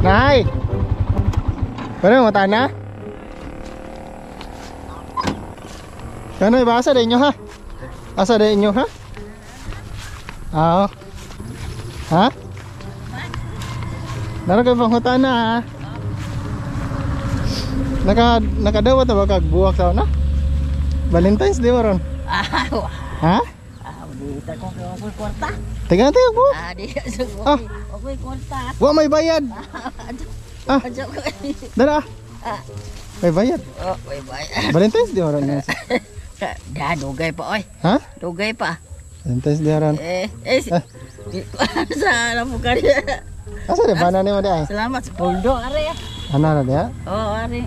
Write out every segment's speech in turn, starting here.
Nay. Pero mo tana? Kanoy ba asa inyo ha? Asa inyo ha? Ah. Ha? Naro kay pangutana ha? Nakadawat ba kag buwak sa una? Valentine's Day ron. Ah. Ha? Ah, di ta ko kay kwarta. Taga tayo buwak. Ah, di Ah. okay kwarta. Wa may bayad. Ah. Dara. Ah. May bayad. Oh, may bayad. Valentine's Day ron. Da dugay pa oy. Ha? Dugay pa. Valentine's Day ron. Eh, sa alam mo kari. Asa de bana nimo di ay? Salamat sa puldo are. Ana ra diha? Oh, are.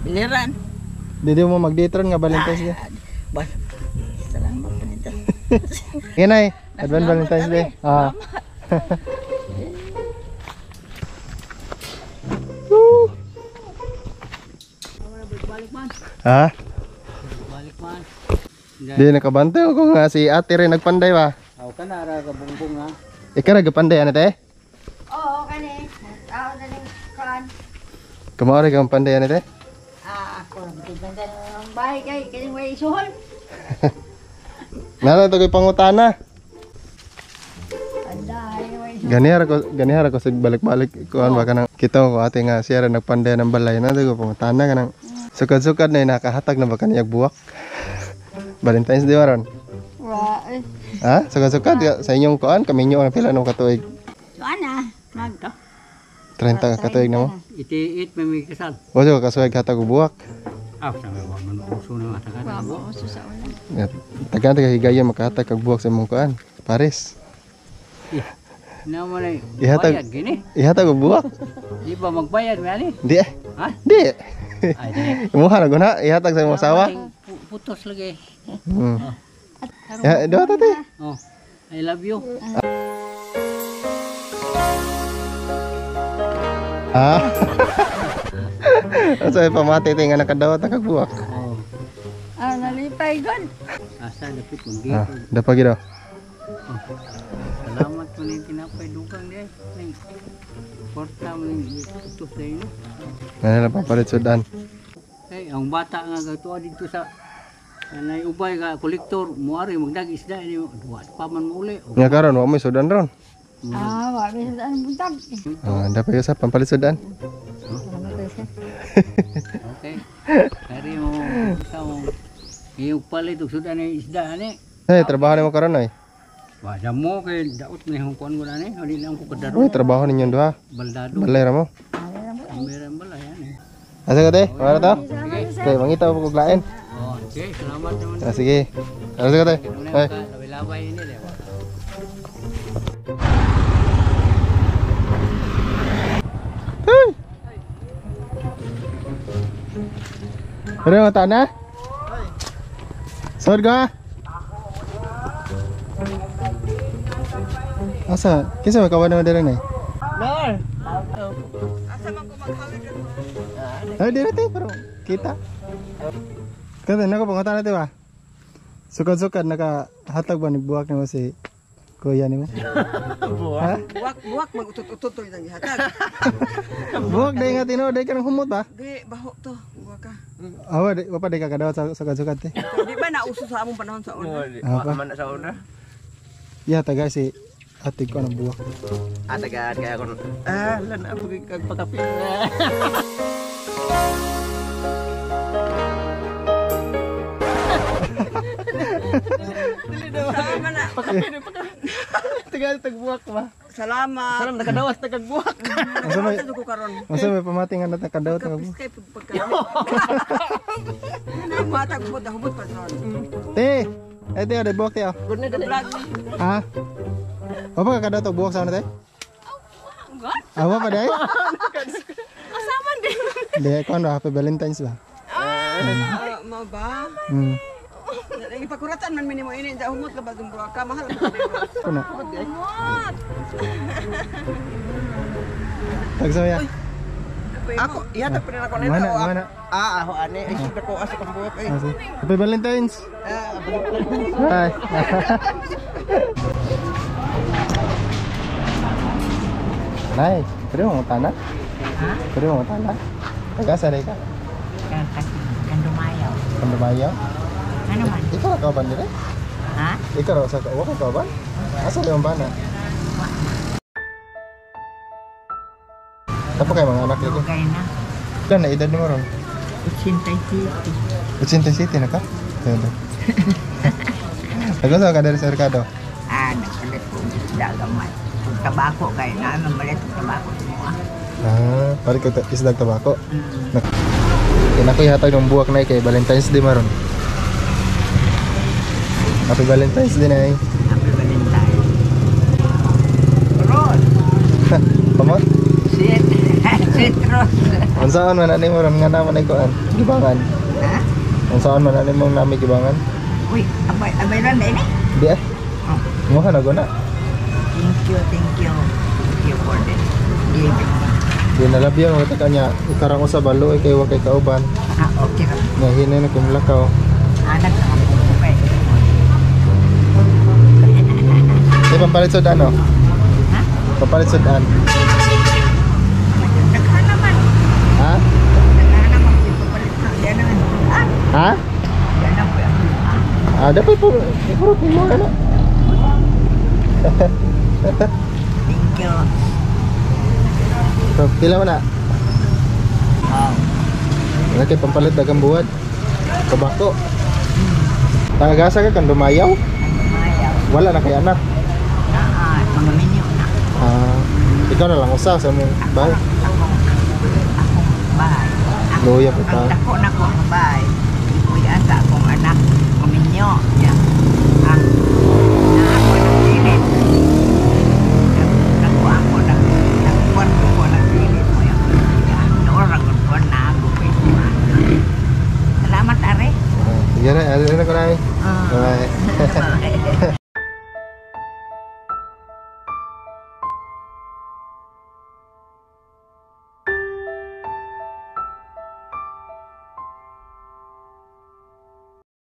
Biliran. Dili mo magditron nga Valentine's Day. Ba. Salamat pa nito. Inay, advance Valentine's Day. Ah. Woo. Balik man. Ha? Balik man. Di nakabantay ko nga si ate rin nagpanday ba? Aw ka na ra ka bungbong ha. Ikaw nagpanday ana te? Oo, kani. Tao na ning kuan. Kamao ra kang panday ana te? Ah, ako ra bitbang ang bahay kay kini way isuhol. Nana to koy pangutana. Anday way isuhol. Ganihara ko sig balik-balik kuan ba kanang kita ko ate nga siya ra nagpanday ng balay na to ko pangutana kanang sukad-sukad na nakahatag na ba kaniyag buwak. Valentine's Day ron. Wa. Ha? Sukad-sukad sa inyong kuan kaminyo ang pila nung katuig? So ana, nagto. 30 ka katuig na mo. Iti-it may may kasal. Wa jud kasuwag hatag og buwak. Ah, sa may wa man uso na hatagan. Wa mo uso sa una. Ya, tagan taga higayon makahatag kag buwak sa imong kuan. Paris. Na mo na. Ihatag. Bayad gini. Ihatag og buwak. Di ba magbayad may ani? Di eh. Ha? Di. Ay, di. Imuha ra guna ihatag sa imong asawa. Putos lagi. Ya, doa tadi. Oh. I love you. Ah. Asa pamati ti nga nakadawat na kag buwak. Oh. Ah, nalipay god. Asa dapit mong Ah, gito. dapat gid. Oh. Salamat mo ning tinapay dugang di ay. Ning porta mo ning putos dai no. Nana lang papalit sudan. Ay, ang bata nga gatuwa dito sa nay ubay ka kolektor moari magdag isda ini wa pa man mauli. Nga karon wa mo sudan ron. Ah, wa mi sudan buntag. Ah, dapat sa pampalit sudan. Salamat kay sir. Okay. Kari mo sa mo iyong palit og sudan ni isda ani. Eh, trabaho nimo karon oy. Wa sa mo kay daot ni hong kuan ko ani, di lang ko kadaro. Uy, trabaho ninyo duha. Baldado. Balay ra mo. Meron balay ani. Asa ka te? Wala to? Okay, mangita ko kog lain. Oh, okay, salamat naman. Ah, sige. Asa ka te? Ay. Labay-labay ini de. Hey. Pero mo tana? Sod ka? Asa? Kinsa may kawan naman diri na eh? Lor. Asa man ko maghawid ron? Ay, diri te, pero kita. Kada nako pangutana te ba? Sukad-sukad nakahatag ba nagbuwak nimo si kuya nimo? Buwak. Buwak buwak magutot-utot to itang gihatag. Buwak dai nga tinuod dai ka nang humot ba? Di baho to, buwak ka. Awa di wa pa di ka kadawat sa sukad-sukad te. Di ba nauso sa among panahon sa una? Apa? Man sa una. Ya taga si ate ko ang buwak. Ah, tagaan kaya ako. Ah, lan ako kag pakapi. Salamat na. Taga tagbuwak ba? Salamat. Salam nakadawat na kag buwak. Unsa may Salamat ko karon. unsa may pamati nga nakadawat nga buwak? Kapis kay pagka. Matag hubot hubot pa ron. Te. Eh te ada buwak te ah. Vlog. Ha? Wa pa ka kadawat og buwak sa una te? Ah, wa pa dai? Asaman din. Di kon ba happy Valentine's ba? Ah, mao ba? Ipakuratan man minimo ini da humot labag ang buwak ka mahal. Kuna. Humot. Tagsaya. Ako, ihatag pa rin ako nito. Mana mana. Ah, ako ani. Ay, sud ako asa kang buwak ay. Ah, sige. Happy Valentine's. Bye. Nay, pwede mo mangutana? Ha? Pwede mo mangutana? Taga-asa ka? Kandumayaw. Kandumayaw? Ano man? Ikaw ra kauban dire? Ha? Ikaw ra sa wa ka kauban? Asa imong bana? Tapo kay mga anak lagi. Dugay na. Ilan na edad nimo ron? 87. 87 na ka? Pwede. Taga-asa ka diri sa Merkado? Ah, nagpalit ko isda gamay. Kung tabako kay na malit og tabako sa mga. Ah, palit ka isdag tabako. Kaya nakoy hatag ng buwak na kay Valentine's Day maron. Happy Valentine's Day na. Happy Valentine. Ron. Pamot? Sit. Citrus. Unsaon man ani mo ron nga naman ay kuan? Gibangan. Ha? Unsaon man ani mong nami gibangan? Uy, abay abay ron din eh. Di ah. Oh. Mo na guna. Thank you, thank you. Thank you for this giving. Di nalabyan mo ta kanya ikarang usa balo ay kay wa kay kauban. Ah, okay ra. Nga hinay na kimlakaw. Anak ka mo kay. Di pampalit sa ano? Ha? Pampalit sa daan. Naghan naman. Ha? Naghan naman ipapalit na. Yan naman. Ah, Ha? yan ang Ah, dapat po puro mo ano. Thank you. So, pila mo na. Oh. Wala kay pampalit dagang buwad. Tabako. Tagagasa ka kang dumayaw. Mayaw. Wala na kay anak. Ah, mga minyo na. Ah, ikaw na lang usa sa mong bahay. Akong akong bahay. Luya pa ta. Ang dako na ko ang bahay. Ipuyan sa akong anak. Kuminyo. Ya. Ang na ako nagpilit. Nagko ako nag nagkwarto ko nagpilit mo yung Noora ko na ako. Salamat, Are. Sige na, ano na ko na. Ah. Bye. Bye.